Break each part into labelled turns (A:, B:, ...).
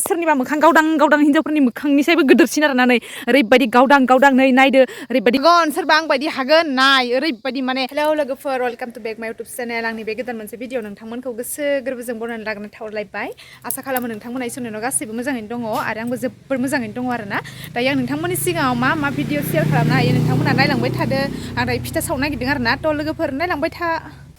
A: सोरनिबा मोखां गावदां हिनजावफोरनि मोखांनिसायबो गोदोरसिन आरोना नै ओरैबायदि गावदां नै नायदो ओरैबायदि गन सोरबा आं बायदि हागोन नाय ओरैबायदि माने हेलौ लोगोफोर वेलकाम टु बेक माय इउटुब चेनेल आंनि बे गोदान मोनसे भिडिअ नोंथांमोनखौ गोसो गोरबोजों बरायनानै लागोन थावरलायबाय आसा खालामो नोंथांमोना इसोरनाव गासैबो मोजाङैनो दङ आरो आंबो जोबोर मोजाङैनो दङ आरोना दायो आं नोंथांमोननि सिगाङाव मा भिडिअ शेयार खालामनो हायो नोंथांमोना नायलांबाय थादो आं दायो फिथा सावनो नागिरदों आरोना थ' लोगोफोर नायलांबाय था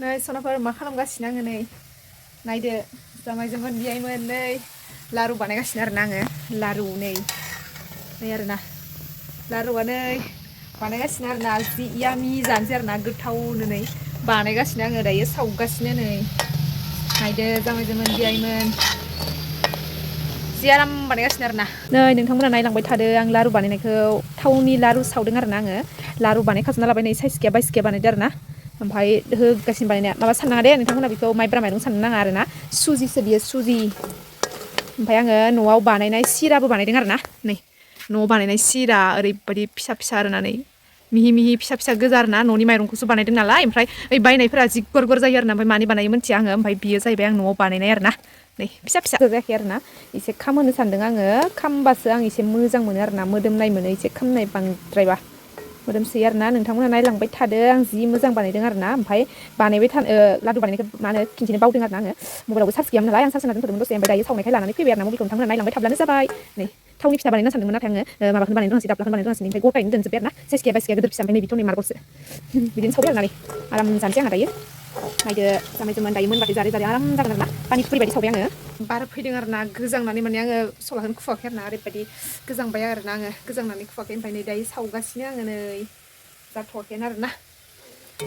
A: नै सनाफोर मा खालामगासिनो आङो नै नायदो जामायजोंमोन बियायमोन नै लारु बानायगासिनो आरोना आङो लारु नै आरोना लारुआ नै बानायगासिनो आरोना जि यामि जानोसै आरोना गोथावनो नै बानायगासिनो आङो दायो सावगासिनो नै नायदो जामायजोंमोन बियायमोन जि आराम बानायगासिनो आरोना नै नोंथांमोना नायलांबाय थादो आं लारु बानायनायखौ थावनि लारु सावदों आरोना आङो लारु बानायखाजोबना लाबाय नै साइस गैया बायस गैया बानायदो आरोना ओमफ्राय होगासिनो बानायनाया माबा साननाङा दे नोंथांमोना बेखौ माइब्रा माइरं साननो नाङा आरोना सुजिसो बियो सुजि ओमफ्राय आङो न'आव बानायनाय सिराबो बानायदों आरोना नै न'आव बानायनाय सिरा ओरैबायदि फिसा आरोना नै मिहि फिसा गोजा आरोना न'नि माइरंखौसो बानायदों नालाय ओमफ्राय ओइ बायनायफोरा जि गरगर जायो आरोना ओमफ्राय मानि बानायो मिथिया आङो ओमफ्राय बियो जाहैबाय आं न'आव बानायनाय आरोना नै फिसा जायाखै आरोना एसे खामहोनो सानदों आङो खामबासो आं एसे मोजां मोनो आरोना मोदोमनाय मोनो एसे खामनाय बांद्रायबा मोदोमसोयो आरोना नोंथांमोना नायलांबाय थादो आं जि मोजां बानायदों आरोना ओमफ्राय बानायबाय थानो लादु बानायनायखौ मा होनो खिन्थिनो बावदों आरोना आङो मबाइलावबो चार्ज गैयामोन नालाय आं चार्ज होना दोनथ'दोंमोन दसे ओमफ्राय दायो सावनायखाय लानानै फैबाय आरोना मबाइलखौ नोंथांमोना नायलांबाय थाब्लानो जाबाय नै थावनि फिथा बानायनो सानदोंमोन नाथाय आङो माबाखौनो बानायनो रोङासै दाब्लाखौनो बानायनो रोङासै ओमफ्राय गथायैनो दोनजोब्बाय आरोना साइस गैया बायस गैया गोदोर फिसा ओमफ्राय नै बिथ' नै मार्बलसो बिदिनो सावबाय आरोना नै आराम जानोसै आंहा दायो नायदो जामायजोंमोन दायो मोनबाथाय जारे आराम जागोन आरोना पानिफुरि बायदि सावबाय आङो बार फैदों आरोना गोजांनानै माने आङो सलाखौनो खुवाखै आरोना ओरैबायदि गोजांबाय आरोना आङो गोजांनानै खुवाखै ओमफ्राय नै दायो सावगासिनो आङो नै जाथ'वाखैनो आरोना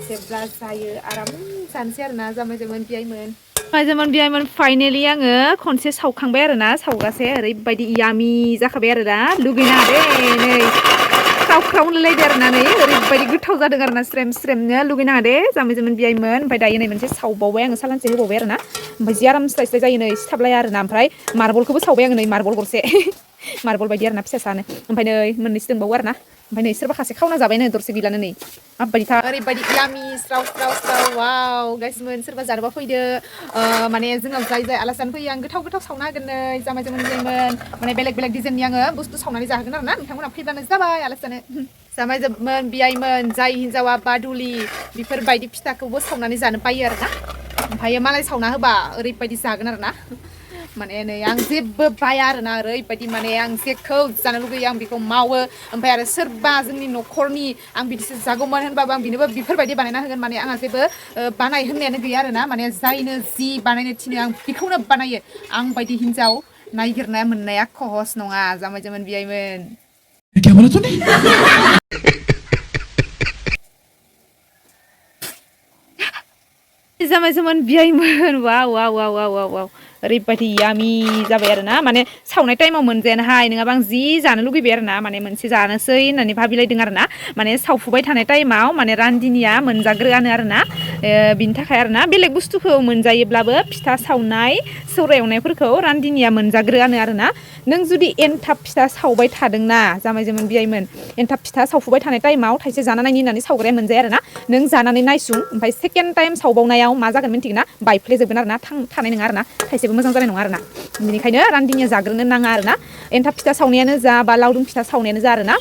A: जेब्ला जायो आराम जानोसै आरोना जामायजोंमोन बियायमोन फाइनेलि आङो खनसे सावखांबाय आरोना सावगासे ओरैबायदि यामि जाखाबाय आरोना लुगैना दे नै ख्राव मोनलायलायदो आरोना नै ओरैबायदि गोथाव जादों आरोना स्रेमनो लुगैनाङा दे जामायजोंमोन बियायमोन ओमफ्राय दायो नै मोनसे सावबावबाय आङो सालानसे होबावबाय आरोना ओमफ्राय जि आराम स्लाय जायो नै सिथाबलाया आरोना ओमफ्राय मार्बलखौबो सावबाय आङो नै मार्बल गरसे मार्बल बायदि आरोना फिसासानो ओमफ्राय नै मोननैसो दंबावो आरोना ओमफ्राय नै सोरबा खासे खावना जाबायनो दरसे गैलानो नै माबायदिथा ओरैबायदि यामि स्राव वाव गाइसमोन सोरबा जानोबा फैदो माने जोंनाव जाय आलासि जानो फैयो आं गोथाव सावना होगोन नै जामायजोंमोन बियायमोन माने बेलेग डिजाइननि आङो बुस्थु सावनानै जाहोगोन आरोना नोंथांमोना फैब्लानो जाबाय आलासि जानो जामायजोंमोन बियायमोन जाय हिनजावा बादुलि बेफोरबायदि फिथाखौबो सावनानै जानो बायो आरोना ओमफ्राय मालाय सावना होबा ओरैबायदि जागोन आरोना माने नै आं जेबो बाया आरोना ओरैबायदि माने आं जेखौ जानो लुगैयो आं बेखौ मावो ओमफ्राय आरो सोरबा जोंनि न'खरनि आं बिदिसो जागौमोन होनबाबो आं बिनोबो बेफोरबायदि बानायना होगोन माने आंहा जेबो बानाय होननायानो गैया आरोना माने जायनो जि बानायनो थिनो आं बेखौनो बानायो आं बायदि हिनजाव नायगिरनाया मोननाया खहस नङा जामायजोंमोन बियायमोन जामायजोंमोन बियायमोन वाव ओरैबायदि यामि जाबाय आरोना माने सावनाय टाइमाव मोनजायानोहाय नङाबा आं जि जानो लुगैबाय आरोना माने मोनसे जानोसै होननानै भाबिलायदों आरोना माने सावफुबाय थानाय टाइमाव माने रान्दिनिया मोनजाग्रोआनो आरोना बिनि थाखाय आरोना बेलेग बुस्थुखौ मोनजायोब्लाबो फिथा सावनाय सौराय एवनायफोरखौ रान्दिनिया मोनजाग्रोआनो आरोना नों जुदि एनथाब फिथा सावबाय थादोंना जामायजोंमोन बियायमोन एनथाब फिथा सावफुबाय थानाय टाइमाव थाइसे जाना नायनि होननानै सावग्राया मोनजाया आरोना नों जानानै नायसुं ओमफ्राय सेकेन्ड टाइम सावबावनायाव मा जागोन मिन्थिगोन ना बायफ्लेजोबगोन आरोना थानाय नङा आरोना थाइसेबो मोजां जानाय नङा आरोना बेनिखायनो रान्दिनिया जाग्रोनो नाङा आरोना एनथाब फिथा सावनायानो जा बा लावदुम फिथा सावनायानो जा आरोना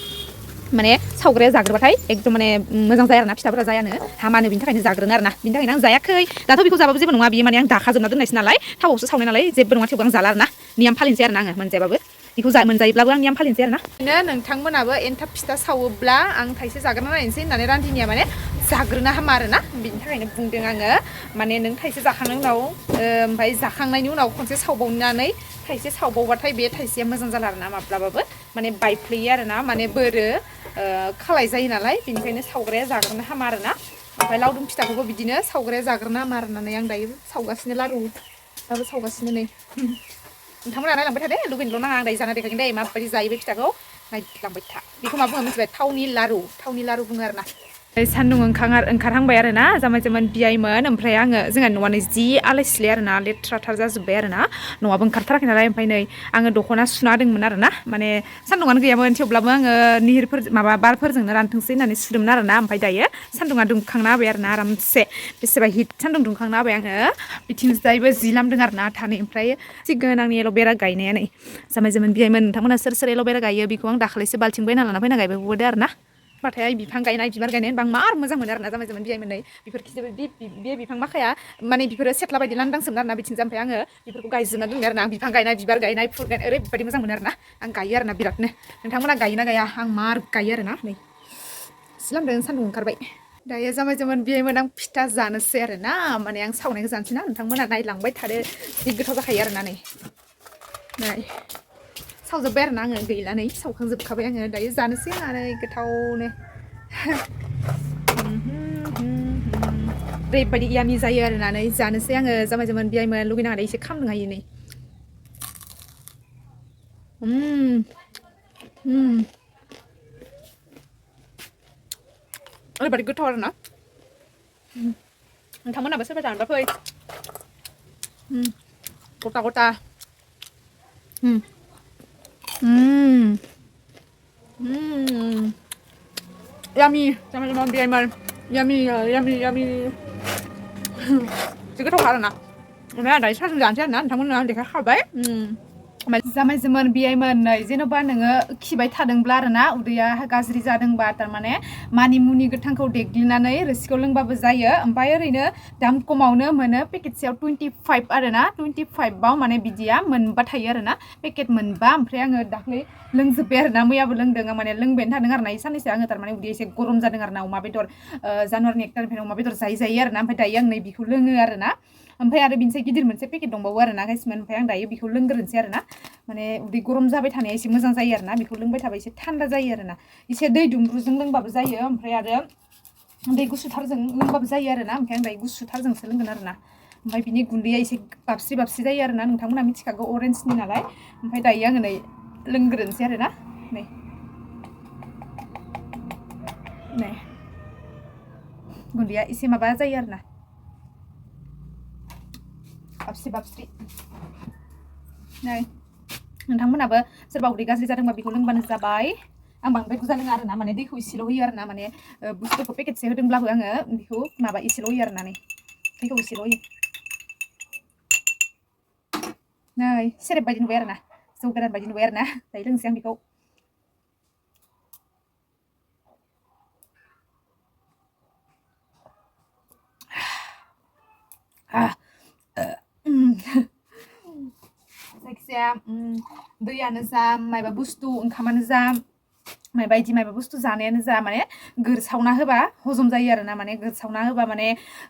A: माने सावग्राया जाग्रोबाथाय एकदम माने मोजां जाया आरोना फिथाफोरा जायानो हामानो बिनि थाखायनो जाग्रोनो आरोना बिनि थाखायनो आं जायाखै दाथ' बेखौ जाबाबो जेबो नङा बियो माने आं दाखाजोबना दोननायसै नालाय थावआवसो सावनाय नालाय जेबो नङा थेवबो आं जाला आरोना नियम फालिनोसै आरोना आङो मोनजायाबाबो बेखौ मोनजायोब्लाबो आं नियम फालिनोसै आरोना नोंथांमोनाबो एनथाब फिथा सावोब्ला आं थाइसे जाग्रोना नायनोसै होननानै रान्दिनिया माने जाग्रोनो हामा आरोना बिनि थाखायनो बुंदों आङो माने नों थाइसे जाखांनायनि उनाव ओमफ्राय जाखांनायनि उनाव खनसे सावबावनानै थाइसे सावबावबाथाय बे थाइसेया मोजां जाला आरोना माब्लाबाबो माने बायफ्लेयो आरोना माने बोरो खालाय जायो नालाय बेनिखायनो सावग्राया जाग्रोनो हामा आरोना ओमफ्राय लावदुम फिथाखौबो बिदिनो सावग्राया जाग्रोनो हामा आरोना आं दायो सावगासिनो लारु दाबो सावगासिनो नै नोंथांमोना नायलांबाय थादे लुगैनोल' नाङा आं दायो जाना देखायगोन दे माबायदि जायो बे फिथाखौ नायलांबाय था बेखौ मा बुङो मिथिबाय थावनि लारु बुङो आरोना सान्दुं ओंखारहांबाय आरो ना जामाय जामोन बियाइमोन ओमफ्राय आङो जोंहा न'आनो जि आलाय सिलाय आरो ना लेथ्राथार जाजोब्बाय आरो ना न'आबो ओंखारथाराखै नालाय ओमफ्राय नै आङो दख'ना सुना होदोंमोन आरो ना माने सान्दुङानो गैयामोन थेवब्लाबो आङो निहिरफोर माबा बारफोरजोंनो रानथोंसै होननानै सुदोंमोन आरो ना ओमफ्राय दायो सान्दुङा दुंखांना होबाय आरो ना आरामसे बेसेबा हिट सान्दुं दुंखांना होबाय आङो बिथिंजायबो जि लामदों आरो ना थानै ओमफ्राय सिगोन आंनि एल'बेरा गायनाया नै जामाय जामोन बियाइमोन नोंथांमोना सोर सोर एल'बेरा गायो बेखौ आं दाखालिसो बाल्थिं बायना लाना फैना गायबोदो आरो ना बाथाय बिफां गायनाय बिबार गायनाय होनबा आं मार मोजां मोनो आरोना जामाय जामोन बियाइमोन नै बेफोर खिजाबो बे बिफां माखाया माने बेफोरो सेथ्ला बायदि लांदांसोमोन आरोना बिथिंजा ओमफ्राय आङो बेफोरखौ गायजोबना दोनबाय आरोना आं बिफां गायनाय बिबार गायनाय फुल गायनाय ओरैबायदि मोजां मोनो आरोना आं गायो आरोना बिरादनो नोंथांमोना गायोना गाया आं मार गायो आरोना नै सिलामदों सान्दुं ओंखारबाय दायो जामाय जामोन बियाइमोन आं फिथा जानोसै आरोना माने आं सावनायखौ जानोसै ना नोंथांमोना नायलांबाय थादो जि गोथाव जाखायो आरोना नै सावजोब्बाय आरोना आङो गैला नै सावखांजोबखाबाय आङो दायो जानोसै होननानै गोथावनो ओरैबायदि यामि जायो आरोना नै जानोसै आङो जामाय जामोन बियाइमोन लुगैनानै एसे खामदों हायो नै ओरैबायदि गोथाव आरोना नोंथांमोनाबो सोरबा जानोबा फै गथा गथा यामि जामाय जामोन बियाइमोन यामि जि गोथाव आरोना ओमफ्राय आं दायो साहाजों जानोसै आरोना नोंथांमोना देखायखाबाय जामाय जामोन बियाइमोन नै जेन'बा नोङो खिबाय थादोंब्ला आरोना उदैया गाज्रि जादोंबा थारमाने मानि मुनि गोथांखौ देग्लिनानै रोसिखौ लोंबाबो जायो ओमफ्राय ओरैनो दाम खमावनो मोनो पेकेटसेयाव 25 आरोना 25आव माने बिदिया मोनबा थायो आरोना पेकेट मोनबा ओमफ्राय आङो दाख्लै लोंजोब्बाय आरोना मैयाबो लोंदों माने लोंबायानो थादों आरोना साननैसो आङो थारमाने उदैया एसे गरम जादों आरोना अमा बेदर जानुवारिनि 1 तारिखनिफ्राय अमा बेदर जायो आरोना ओमफ्राय दायो आं नै बेखौ लोङो आरोना ओमफ्राय आरो बिनिसाय गिदिर मोनसे पेकेट दंबावो आरोना गाइसमोन ओमफ्राय आं दायो बेखौ लोंग्रोनोसै आरोना माने उदै गरम जाबाय थानाया एसे मोजां जायो आरोना बेखौ लोंबाय थाबा एसे थान्दा जायो आरोना एसे दै दुंब्रुजों लोंबाबो जायो ओमफ्राय आरो दै गुसुथारजों लोंबाबो जायो आरोना ओमफ्राय आं दायो गुसुथारजोंसो लोंगोन आरोना ओमफ्राय बिनि गुन्दैया एसे बाबस्रि जायो आरोना नोंथांमोना मिथिखागौ अरेन्जनि नालाय ओमफ्राय दायो आङो नै लोंग्रोनोसै आरोना नै गुन्दैया एसे माबा जायो आरोना बाबस्रि नै नोंथांमोनाबो सोरबा उदै गाज्रि जादोंबा बेखौ लोंबानो जाबाय आं बांद्राय बुरजा लोङा आरोना माने दैखौ एसेल' होयो आरोना माने बुस्थुखौ पेकेटसे होदोंब्लाबो आङो बेखौ माबा एसेल' होयो आरोना नै दैखौ एसेल' होयो नै सेरेब बायदि नुबाय आरोना जौ गोरान बायदि नुबाय आरोना दायो लोंसै आं बेखौ जायखिजाया दैयानो जा मायबा बुस्थु ओंखामानो जा मायबा बुस्थु जानायानो जा माने गोरसावना होबा हजम जायो आरोना माने गोरसावना होबा माने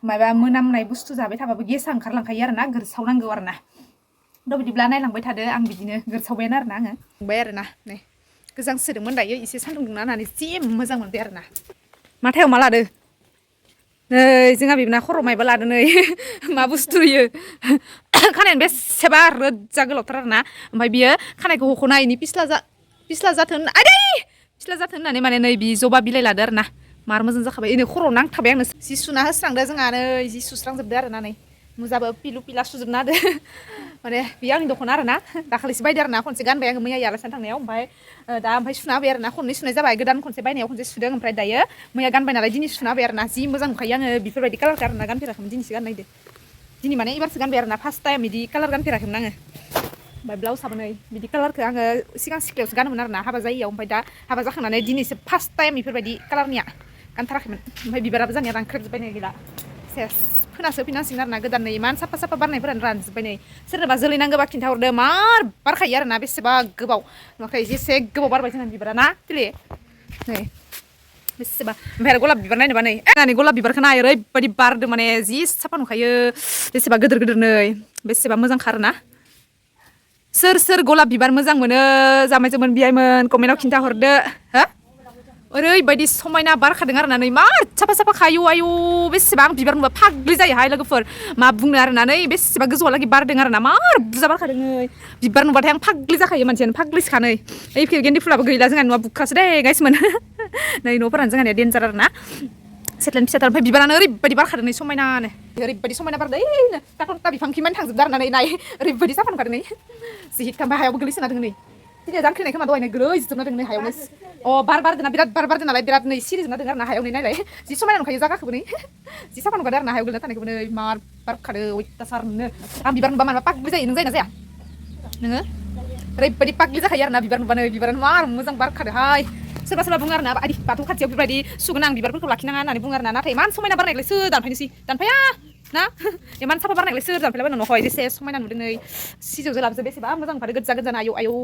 A: मायबा मोनामनाय बुस्थु जाबाय थाबाबो गेसा ओंखारलांखायो आरोना गोरसावनांगौ आरोना थ' बिदिब्ला नायलांबाय थादो आं बिदिनो गोरसावबायानो आरोना आङो संबाय आरोना नै गोजांसोदोंमोन दायो एसे सान्दुं दुंना होनानै जि मोजां मोनबाय आरोना माथायाव मा लादो नै जोंहा बिबोना खर' मायबा लादो नै मा बुस्थु इयो खानायानो बेसेबा रोजा गोलावथार आरोना ओमफ्राय बियो खानायखौ हख'नायनि फिस्ला जाथों होननानै माने नै बि जबा बिलाइ लादो आरोना मार मोजां जाखाबाय नै खर'आव नांथाबाय आंनो जि सुना होस्रांदो जोंहा नै जि सुस्रांजोबदो आरोना नै मुजाबो पिलु पिला सुजोबना होदो माने बेयो आंनि दख'ना आरोना दाखालिसो बायदो आरोना खनसे गानबाय आङो मैया आलासिनो थांनायाव ओमफ्राय सुना होबाय आरोना खननै सुनाय जाबाय गोदान खनसे बायनायाव खनसे सुदों ओमफ्राय दायो मैया गानबाय नालाय दिनै सुना होबाय आरोना जि मोजां नुखायो आङो बेफोरबायदि कालारखौ आरोना गानफेराखैमोन दिनैसो गाननायदो दिनै माने एबारसो गानबाय आरोना फार्स्ट टाइम बिदि कालार गानफेराखैमोन आङो ओमफ्राय ब्लाउसआबो नै बिदि कालारखौ आङो सिगां सिख्लायावसो गानोमोन आरोना हाबा जायैयाव ओमफ्राय दा हाबा जाखांनानै दिनैसो फार्स्ट टाइम बेफोरबायदि कालारनिया गानथाराखैमोन ओमफ्य बिबाराबो जानाया रानख्रेबजोब्बाय नै गैला सेस फोनासो होफिननांसिगोन आरोना गोदान नै इमान साफा बारनायफोरानो रानजोब्बाय नै सोरनोबा जोलै नांगौबा खिन्थाहरदो मार बारखायो आरोना बेसेबा गोबाव नुवाखै जेसे गोबाव बारबाय जोंना बिबारा ना तिले नै बेसेबा ओमफ्राय आरो गलाब बिबार नायनोबा नै नानै गलाब बिबारखौ नाय ओरैबायदि बारदो माने जि साफा नुखायो बेसेबा गिदिर नै बेसेबा मोजांखा आरोना सोर गलाब बिबार मोजां मोनो जामाय जामोन बियाइमोन कमेन्टआव खिन्थाहरदो हो ओरैबायदि समायना बारखादों आरोना नै मार साफा खायो आयु बेसेबां बिबार नुबा फाग्लि जायोहाय लोगोफोर मा बुंनो आरोना नै बेसेबा गोजौहालागै बारदों आरोना मार बुरजा बारखादों नै बिबार नुबाथाय आं फाग्लि जाखायो मानसियानो फाग्लिसोखा नै ओइ गेन्दि फुलाबो गैला जोंहा न'आ बुखासो दे गाइसमोन नै न'फोरानो जोंहानिया डेन्जार आरोना सेटलेन फिसाथार ओमफ्राय बिबारानो ओरैबायदि बारखादों नै समायनानो ओरैबायदि समायना बारदों ओइनो टाटा बिफांखि मानि थांजोबदों आरोना नै नाय ओरैबायदि साफा नुखादों नै जि हिटखामबाय हायावबो गोलैसोना दङ नै दिनै जांख्रिनाय खोमा दहायनो गोलैजोबना दङ नै हायावनो अ बार बारदोंना बिराद बार बारदों नालाय बिराद नै सिरिजोबना दङ आरोना हायाव नै नायलाय जि समायना नुखायो जागाखौबो नै जि साफा नुखादों आरोना हायाव गोलैना थानायखौबो नै मार बारखादों अयथासारनो आं बिबार नुबा मानोबा पाग्लि जायो नों जायोना जाया नोङो ओरैबायदि पाग्लि जाखायो आरोना बिबार नुबानो बिबारानो मार मोजां बारखादोंहाय सोरबा सोरबा बुङो आरोना आदि बाथौ खाथियाव बेबायदि सुगोनां बिबारफोरखौ लाखिनाङा होननानै बुङो आरोना नाथाय इमान समायना बारनायखौलाय सोर दानफायनोसै दानफाया ना इमान साफा बारनायखौलाय सोर दानफायलाबायनो न'खौहाय जेसे समायना नुदों नै सिजौ जोलाबो बेसेबा मोजां नुखादों गोजा गोजानो आयौ आयौ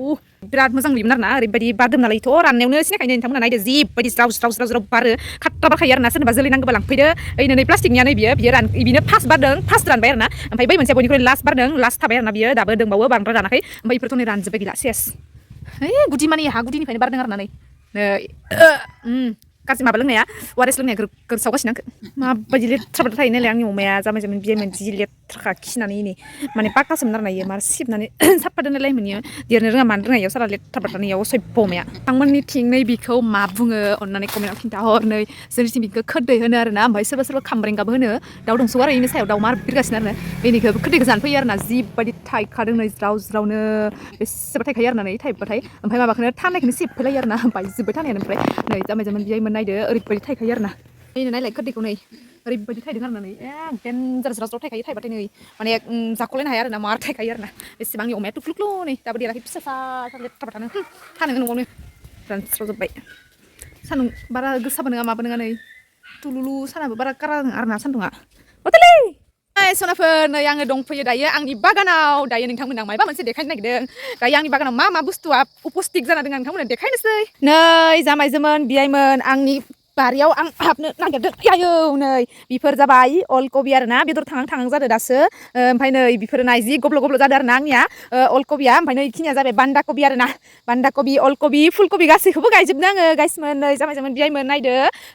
A: बिराद मोजां नुयोमोन आरोना ओरैबायदि बारदों नालायथ' राननायावनो सिनायखायो नोंथांमोना नायदो जिबायदि ज्राव ज्राव ज्राव ज्राव बारो खाट्टा बारखायो आरोना सोरनोबा जोलै नांगौबा लांफैदो ओइ नै प्लास्टिकनिया नै बिनो फार्स्ट बारदों फार्स्ट रानबाय आरोना ओमफ्राय बै मोनसे बयनिख्रुइ लास्ट बारदों लास्ट थाबाय आरोना बियो दाबो दंबावो बांद्राय रानाखै ओमफ्राय बेफोरथ' नै रानजोब्बाय गैला सेस ओइ गुदि माने हा गुदिनिफ्रायनो बारदों आरोना नै गाज्रि माबा लोंनाया वारेस लोंनाया गोरसावगासिनो आंखो माबायदि लेथ्रा बाथ्रा थायो नालाय आंनि अमाया जामाय जामाय बियायमोन जि लेथ्राखा खिनानै नै माने पाक्कासोमोन आरोना इयो मार सिबनानै साफा दोनलायलायोमोन इयो देरनो रोङा मानो रोङा इयाव सारा लेथ्रा बाथ्रा इयाव सयब अमाया आंमोननिथिं नै बिखौ मा बुङो अननानै कमेन्टआव खिन्थाहर नै जोंनिथिं बिखौ खोरदै होनो आरोना ओमफ्राय सोरबा सोरबा खामब्रेंगाबो होनो दाउ दंसो आरो इनि सायाव दाउ मार बिरगासिनो आरोना बेनिखौ खोरदैखौ जानो फैयो आरोना जिबायदि थाइखादों नै ज्राव ज्रावनो बेसेबा थाइखायो आरोना नै थाइबाथाय ओमफ्राय माबाखौनो थानायखौनो सेबफैलायो आरोना बायजोब्बाय थानायानो ओमफ्राय नै जामाय जामाय बियायमोन नायदो ओरैबायदि थाइखायो आरोना नै नायलाय खोरदैखौ नै ओरैबायदि थायदों आरोना नै देनजार ज्राव ज्राव थाइखायो थाइबाथाय नै माने जाख'लायनो हाया आरोना मार थाइखायो आरोना बेसेबां आंनि अमाया टुक्लुक्लु नै दाबो देराखै फिसा सा लेथ्रा बाथ्रानो थानोनो न'आवनो रानस्रावजोब्बाय सान्दुं बारा गोसाबो नङा माबो नङा नै तुलुलु सानाबो बारा कारा नङा आरोना सान्दुङा अतलै सनाफोर नै आङो दंफैयो दायो आंनि बागानाव दायो नोंथांमोना माबा मोनसे देखायनो नागिरदों दायो आंनि बागानाव मा मा बुस्थुआ उपस्थित जाना दङ नोंथांमोना देखायनोसै नै जामायजोमोन बियायमोन आंनि बारियाव आं हाबनो नागिरदों आयौ नै बेफोर जाबाय अलकबि आरोना बेदर थांहां थांहां जादों दासो ओमफ्राय नै बेफोरो नाय जि गब्ल' गब्ल' जादों आरोना आंनिया अलकबिया ओमफ्राय नै इखिनिया जाबाय बान्दा कबि आरोना बान्दा कबि अलकबि फुलकबि गासैखौबो गायजोबदों आङो गाइसमोन नै जामायजोमोन बियायमोन नायदो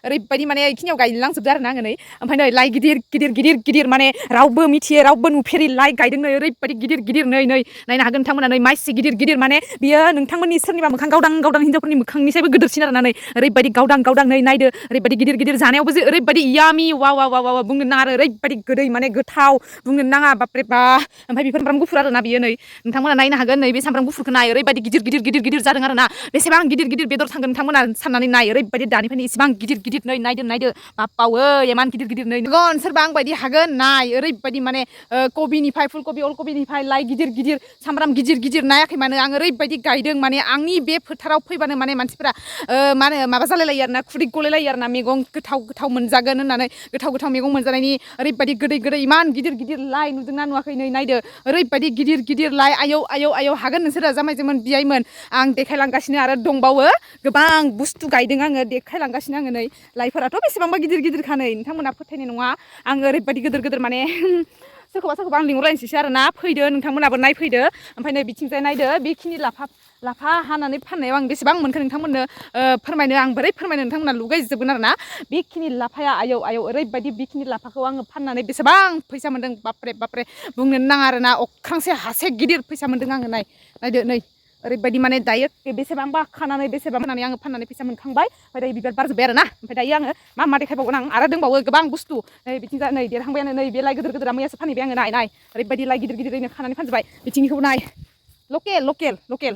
A: ओरैबायदि माने इखिनियाव गायलांजोबदों आरोना आङो नै ओमफ्राय नै लाइ गिदिर गिदिर गिदिर गिदिर माने रावबो मिथियो रावबो नुफेरि लाइ गायदों नै ओरैबायदि गिदिर गिदिर नै नायनो हागोन नोंथांमोना नै माइसि गिदिर गिदिर माने बियो नोंथांमोननि सोरनिबा मोखां गावदां गावदां हिनजावफोरनि मोखांनिसायबो गोदोरसिन आरोना नै ओरैबायदि गावदां गावदां नै नायदो ओरैबायदि गिदिर गिदिर जानायावबो जे ओरैबायदि यामि वाव वाव वाव वाव बुंनो नाङा आरो ओरैबायदि गोदै माने गोथाव बुंनो नाङा बापरे बा ओमफ्राय बेफोर सामब्राम गुफुर आरोना बियो नै नोंथांमोना नायनो हागोन नै बे सामब्राम गुफुरखौ नाय ओरैबायदि गिदिर गिदिर गिदिर गिदिर जादों आरोना बेसेबां गिदिर गिदिर बेदर थांगोन नोंथांमोना साननानै नाय ओरैबायदि दानिफ्रायनो इसेबां गिदिर गिदिर नै नायदो बापावो इमान गिदिर गिदिर नै गन सोरबा आंबायदि हागोन नाय ओरैबायदि माने कबिनिफ्राय फुलकबि अलकबिनिफ्राय लाइ गिदिर गिदिर सामब्राम गिदिर गिदिर नायाखै मानो आं ओरैबायदि गायदों माने आंनि बे फोथाराव फैबानो माने मानसिफोरा मा होनो माबा जालायलायो आरोना खुदै गलायलायो आरोना मैगं गोथाव गोथाव मोनजागोन होननानै गोथाव गोथाव मैगं मोनजानायनि ओरैबायदि गोदै गोदै इमान गिदिर गिदिर लाइ नुदोंना नुवाखै नै नायदो ओरैबायदि गिदिर गिदिर लाइ आयौ आयौ आयौ हागोन नोंसोरो जामायजोमोन बियायमोन आं देखायलांगासिनो आरो दंबावो गोबां बुस्थु गायदों आङो देखायलांगासिनो आङो नै लाइफोराथ' बेसेबांबा गिदिर गिदिरखा नै नोंथांमोना फोथायनाय नङा आङो ओरैबायदि गिदिर गिदिर माने सोरखौबा आं लिंहरलायनोसैसो आरोना फैदो नोंथांमोनाबो नायफैदो ओमफ्राय नै बिथिंजाय नायदो बेखिनि लाफा हानानै फाननायाव आं बेसेबां मोनखो नोंथांमोननो फोरमायनो आं बोरै फोरमायनो नोंथांमोना लुगैजोबगोन आरोना बेखिनि लाफाया आयौ आयौ ओरैबायदि बेखिनि लाफाखौ आङो फाननानै बेसेबां फैसा मोन्दों बापरे बापरे बुंनो नाङा आरोना अख्रांसे हासे गिदिर फैसा मोन्दों आङो नायदो नै ओरैबायदि माने दायो बेसेबांबा खानानै बेसेबां होनानै आङो फाननानै फैसा मोनखांबाय ओमफ्राय दायो बिबार बारजोब्बाय आरोना ओमफ्राय दायो आङो मा देखायबावगोन आं आरो दंबावो गोबां बुस्थु नै बिथिंजा नै देरहांबायानो नै बे लाइ गिदिर गिदिरा मैयासो फानहैबाय आङो नाय ओरैबायदि लाइ गिदिर गिदिरैनो खानानै फानजोब्बाय बिथिंनिखौबो नाय लकेल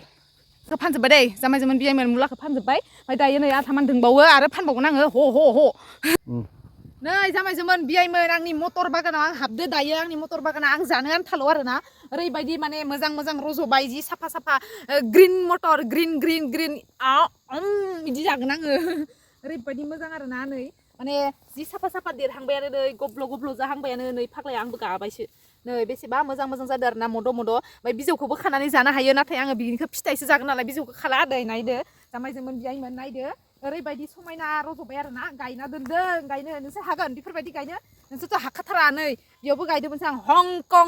A: फानजोब्बाय दै जामायजोमोन बियायमोन मुलाखौ फानजोब्बाय ओमफ्य दायो नै आथामान दंबावो आरो फानबावगोन आङो ह नै जामायजोमोन बियायमोन आंनि मटर बागानाव आं हाबदो दायो आंनि मटर बागाना आं जानो आन्थाल' आरोना ओरैबायदि माने मोजां मोजां रज'बाय जि साफा साफा ग्रिन मटर ग्रिन बिदि जागोन आङो ओरैबायदि मोजां आरोना नै माने जि साफा देरहांबायानो नै गब्ल' जाहांबायानो नै फाग्लाया आंबो गाबायसो नै बेसेबा मोजां जादों आरोना मद' ओमफ्राय बिजौखौबो खानानै जानो हायो नाथाय आङो बिनिखौ फिथाइसो जागोन नालाय बिजौखौ खाला दै नायदो जामायजोमोन बियायमोन नायदो ओरैबायदि समायना रज'बाय आरोना गायना दोनदों गायनो नोंसोर हागोन बेफोरबायदि गायनो नोंसोरथ' हाखाथारा नै बेयावबो गायदोंमोनसो आं हंकं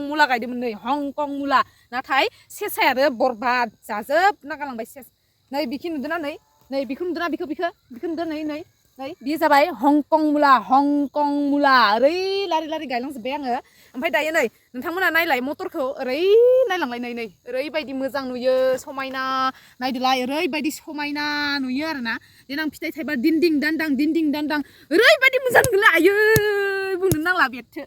A: मुला गायदोंमोन नै हंकं मुला नाथाय सेसायानो बरबाद जाजोबना गालांबाय सेस नै बिखि नुदोंना नै बेखौ नुदोंना बिखौ नुदों नै नै बे जाबाय हंकं मुला ओरै लारि गायलांजोब्बाय आङो ओमफ्राय दायो नै नोंथांमोना नायलाय मटरखौ ओरै नायलांलाय नै ओरैबायदि मोजां नुयो समायना नायदोलाय ओरैबायदि समायना नुयो आरोना देनां फिथाइ थाइबा दिन्दिं दान्दां ओरैबायदि मोजां नुला आयै बुंनो नांला बेथो